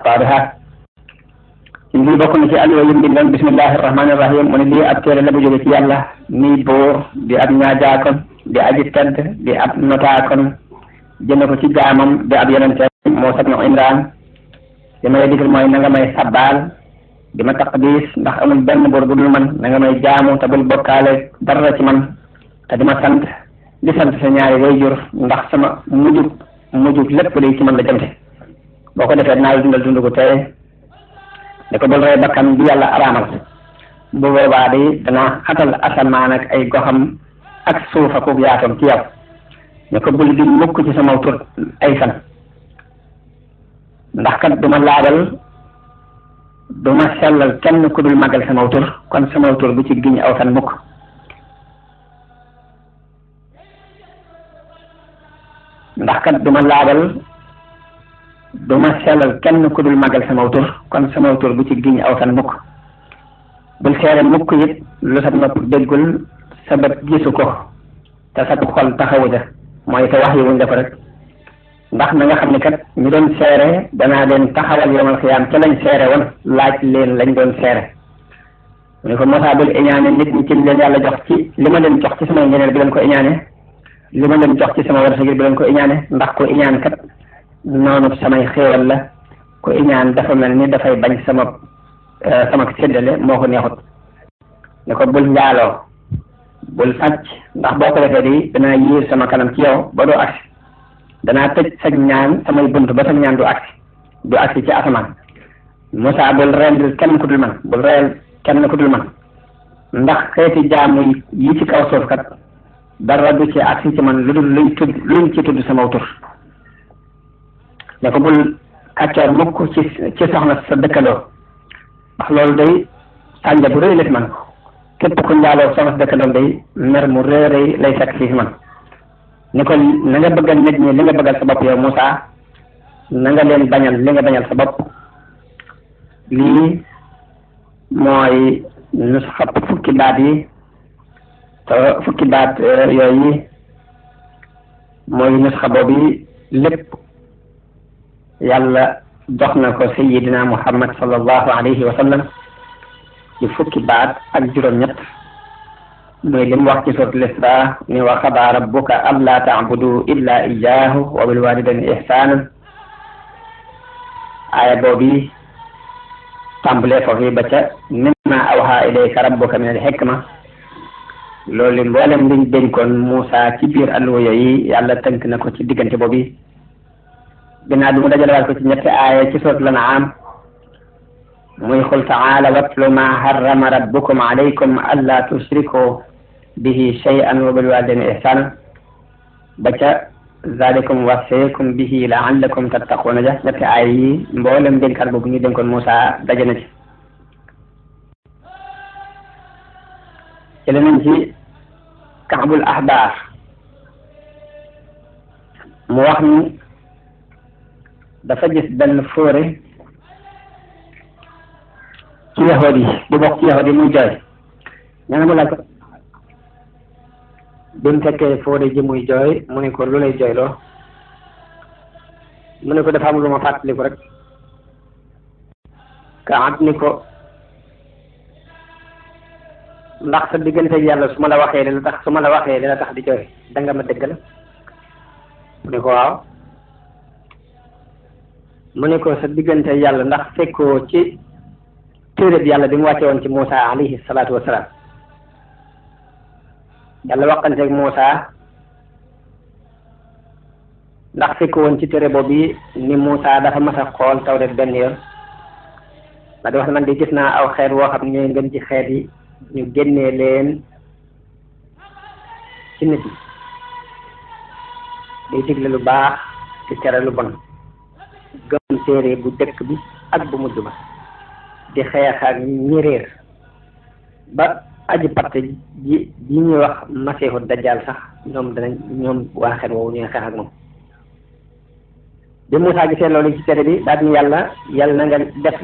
asfariha lii bokk na ci alwa yim bindoon bismillahi rahmani rahim mu ne lii ab téere la bu jóge ci yàlla mi buur di ab ñaajaakon di aji tedd di ab notaakon jëme ko ci jaamam di ab yonente Muusaa ibnu Imraan li may digal mooy na nga may sabbaal di ma taqdis ndax amul benn buur bu dul man na nga may jaamu te bul bokkaale dara ci man te di ma sant di sant sa ñaari wayjur ndax sama mujjub lépp day ci man la jëmte boo ko defee naa la dundal dund gu tey da ko bul rey bakkan bi yàlla araamal bu boobaa day dana xatal asamaan ak ay goxam ak suuf ak yaatoom ci yow ne ko bul di mukk ci sama tur ay fan ndax kat duma laabal duma sellal kenn ku dul màggal sama tur kon sama tur bu ci giñ aw fan mukk ndax kat duma laabal duma sellal kenn ku dul màggal sama tur kon sama tur bu ci giñ aw fan mukk bul seere mukk it lu sa nopp déggul sa bët gisu ko te sa xol taxawu ja mooy te wax yi wuñ def rek ndax na nga xam ne kat ñu doon seere danaa leen taxawal yawmal xiyaam ca lañ seere woon laaj leen lañ doon seere mu ne ko Muusaa bul iñaane nit ñi ci leen yàlla jox ci li ma leen jox ci sama ngeneel bi leen ko iñaane li ma leen jox ci sama wërsëg bi leen ko iñaane ndax ko iñaan kat noonu samay xéewal la ko iñaan dafa mel ni dafay bañ sama séddale moo ko neexut ne ko bul njaaloo bul sàcc ndax boo ko defee di danaa yiir sama kanam ci yow ba doo agsi danaa tëj sa ñaan samay bunt ba sa ñaan du agsi ci asamaan Muusaa bul reyal kenn ku dul man ndax xeeti jaamu yi ci kaw suuf kat dara du ci agsi ci man lu dul luñ ci tudd sama tur ne ko bul kàccoor mukk ci soxna sa dëkkandoo ndax loolu day sànja bu rëy la ci man képp ku njaaloo soxna sa dëkkandoo day mer mu rëy lay fekk fii man ni ko na nga bëggal nit ñi li nga bëggal sa bopp yow Muusaa na nga leen bañal li nga bañal sa bopp lii mooy nusxa fukki baat yi te fukki baat yooyu mooy nusxa boobu lépp yàlla jox na ko sayyidina Muhammad sallallahu alayhi wa sallam ci fukki baat ak juróom-ñett mooy li mu wax ci suuratul Israa ni wa qadaa rabbuka allaa ta'budu illaa iyyaahu wa bil waalidayni ihsaanan aaya boobu tàmbalee foofu ba ca mimmaa awhaa ilayka rabbuka min al-hikma loolu mboolem liñ dénkoon Muusaa ci biir alluwa yooyu yàlla tënk na ko ci diggante boobu ginnaaw bi mu dajalewaat ko ci ñetti aaya ci suuratul An'aam muy qul ta'aalaw watlu maa harrama rabbukum alaykum allaa tushrikuu bihi shay'an wa bil waalidayni ihsaanan ba ca zaalikum wasaykum bihi la'allakum tattaquuna ja ñetti aaya yi mboolem dénkaat boobu ñu dénkoon Muusaa daje na ci jëlee nañ ci Kaabul Ahbaar mu wax ni dafa gis benn fóore ci yahood yi bu bokk ci yahood yi muy jooy ña nga mu laaj ko bi mu fekkee fóore ji muy jooy mu ne ko lu lay jooyloo mu ne ko dafa am lu ma fàttaliku rek Kaab ni ko ndax sa diggante yàlla su ma la waxee dina tax di jooy da nga ma dëggal mu ne ko waaw mu ne ko sa diggante yàlla ndax fekkoo ci téere bi yàlla bi mu wàcce woon ci Muusaa alayhi salaatu wa salaam yàlla waxanteeg Muusaa ndax fekkoo woon ci téere boobu ni Muusaa dafa mas a xool Tawreet benn yoon ma di wax ne man di gis naa aw xeet woo xam ne ngeen ci xeet yi ñu génnee leen ci nit ñi day digle lu baax di tere lu bon gëm téere bu dëkk bi ak bu mujj ba di xeex ak ñi réer ba aji parte ji ñuy wax masiixu dajjal sax ñoom waa xeet woowu ñuy xeex ak moom bi Muusaa gisee loolu ci téere bi daal ni yàlla na nga def